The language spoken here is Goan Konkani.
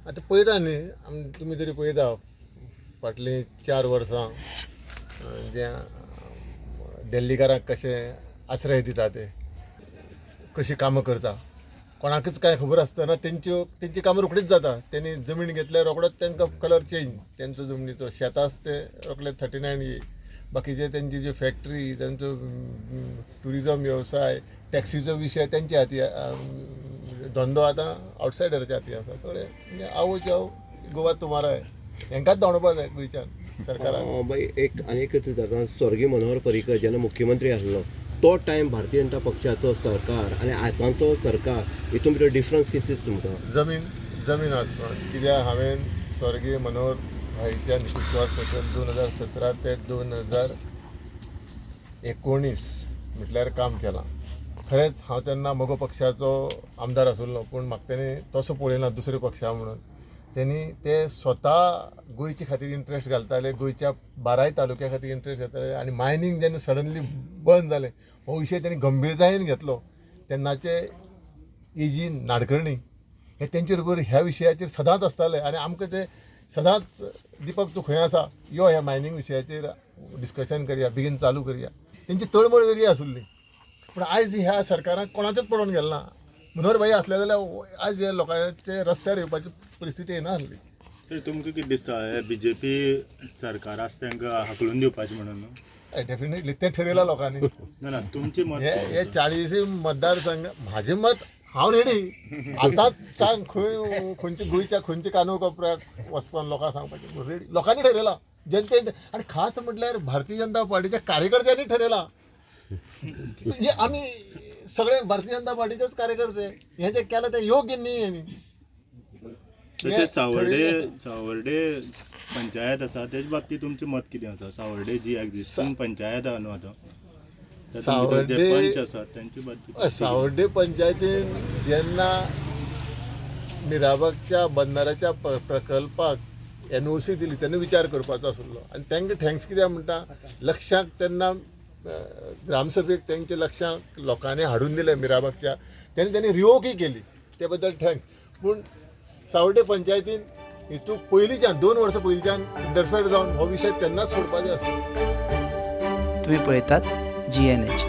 आतां पळयता न्ही आमी, तुमी तरी पळयता फाटलीं 4 वर्सां जे दिल्लीकारांक कशें आश्रय दिता ते, कशीं कामां करता. कोणाकच कांय खबर आसतना तेंच्यो तेंची कामां रोखडीच जाता. तेणी जमीन घेतल्यार रोखडोच तांकां कलर चेंज तेंचो जमनीचो. शेतां आसा ते रोखडे 39A, बाकीचे तेंची ज्यो फॅक्टरी, तेंचो ट्युरिजम वेवसाय, टॅक्सीचो विशय तेंच्या हाती, धंदो आतां आवटसायडराच्या हाती आसा सगळें. म्हणजे आओ जाओ गोवा तुम्हारा है. हेंकांच धांवडोवपा जाय गोंयच्यान सरकाराक. बाई, एक आनी एक जाता, स्वर्गीय मनोहर पर्रीकर जेन्ना मुख्यमंत्री आसलो तो टायम भारतीय जनता पक्षाचो सरकार आनी आतांचो सरकार हितून भितर डिफरन्स कितें दिसता तुमकां? जमीन जमीन आसमान. कित्याक हांवें स्वर्गीय मनोहर भाईच्या नेतृत्वा सकयल 2017 ते 2019 म्हटल्यार काम केलां. खरेंच हांव तेन्ना मगो पक्षाचो आमदार आशिल्लो, पूण म्हाका तेणी तसो पळयना दुसऱ्या पक्षा म्हणून. तेणी ते स्वता गोंयचे खातीर इंट्रस्ट घालताले, गोंयच्या बाराय तालुक्या खातीर इंट्रस्ट घालताले आनी मायनींग जेन्ना सडनली बंद जालें, हो विशय तेणी गंभीरतायेन घेतलो. तेन्नाचे एजी नाडकर्णी हे तेंचे बरोबर ह्या विशयाचेर सदांच आसताले आनी आमकां ते सदांच, "दीपक, तूं खंय आसा? यो, ह्या मायनींग विशयाचेर डिस्कशन करया, बेगीन चालू करया." तेंची तळमळ वेगळी आसली. पूण आयज ह्या सरकाराक कोणाचेच पडोवन गेलें ना. मनोहर भाई आसले जाल्यार आयज हे लोकांचे रस्त्यार येवपाची परिस्थिती येना आसली. तर तुमकां कितें दिसता, हे बीजेपी सरकार आसा तांकां हाकलून दिवपाचें म्हणून न्हू? डेफिनेटली, तें ठरयलां लोकांनी. ना ना, तुमचें मत हे कितें हे आसा? चाळीसय मतदारसंघ, म्हाजें मत, हांव रेडी. आतांच सांग खंय, खंयच्या गोंयच्या खंयच्या कानो कोपऱ्याक वचपान लोकांक सांगपाचें रेडी. लोकांनी ठरयलां, जनतेन आनी खास म्हटल्यार भारतीय जनता पार्टीच्या कार्यकर्त्यांनी ठरयलां. हे आमी सगळे भारतीय जनता पार्टीचेच कार्यकर्ते. हे जे केलें तें योग्य न्ही हेणी. तशेंच सावर्डे, सावर्डे पंचायत आसा तेच बाबतींत तुमचें मत कितें आसा? सावर्डे जी एग्जिस्टींग पंचायत आहा न्हू आतां, तातूंत भितर जे पंच आसात तेंचे बाबतींत? सावर्डे पंचायतीन जेन्ना मिराबागच्या बंदाराच्या प्रकल्पाक एनओसी दिली तेन्ना विचार करपाचो आसलो आनी तांकां thanks कित्याक म्हणटा, लक्षाक तेन्ना ग्रामसभेक तेंच्या लक्षाक लोकांनी हाडून दिलें मिराबागच्या, तेन्ना तेणी रिवोकय केली, ते बद्दल thanks. पूण सावर्डे पंचायतीन हितून पयलींच्यान, 2 वर्सां पयलींच्यान इंटरफेर जावन हो विशय तेन्नाच सोडपाचो आसलो. तुम्ही पळयतात जीएनएच.